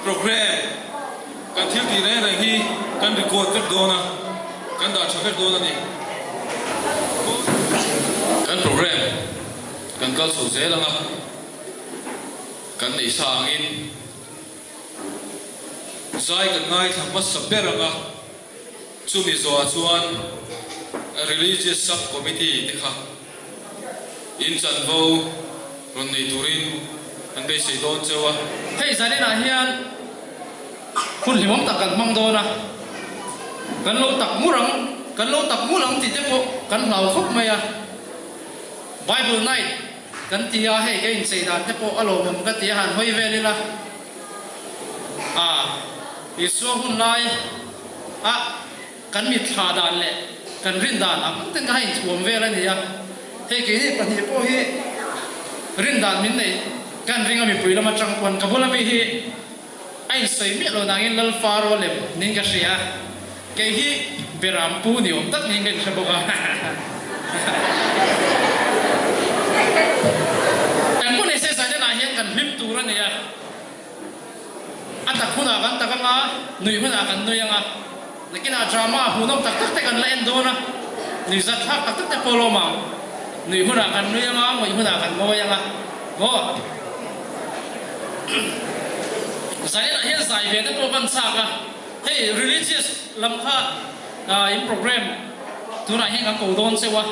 Programme kan thil tih reng reng hi kan record vek dawn a, kan dah tha vek dawn a ni. Kan programme kan kal chho zel ang a, kan neih sa angin zai kan ngaithla hmasa ber ang a, chumi zawhah chuan Religious Sub Committee te kha In chanvo rawn nei turin kan beisei dawn cheu a. Hei zaninah hian hun hlimawm tak kan hmang dawn a, kan lo tak ngur ang, kan lo tak ngur ang tih te pawh kan hlau khawp mai a. Bible Night kan ti a, hei ka inchei dan te pawh a lawmawm ka ti a, han hawi vel ila. A, Isua hun lai a. Kan mitthla dan leh kan rin dan ang ten kha inthuam vel a ni a, hei keini pahnih pawh hi rin dan min neih kan ring a mipui lam atang pawn ka bula mi hi a insawi miah lo nangin Lal Faro lem niin ka hria a, kei hi Beram pu ni awm tak niin ka inhre bawk a. Engpawh nei se Zainenah hian kan hlim tur a ni a. A tak hunah kan tak anga, nuih hunah kan nui anga, nakinah drama hmuhnawm tak tak te kan la en dawn a, nuih zat thlak tak tak te pawh lawm ang. Nuih hunah kan nui anga, ngawih hunah kan ngawi anga, maw? Zainah hian zai ve te pawh kan chak a, hei religious lam kha in program tunah hian kan ko dawn cheu a.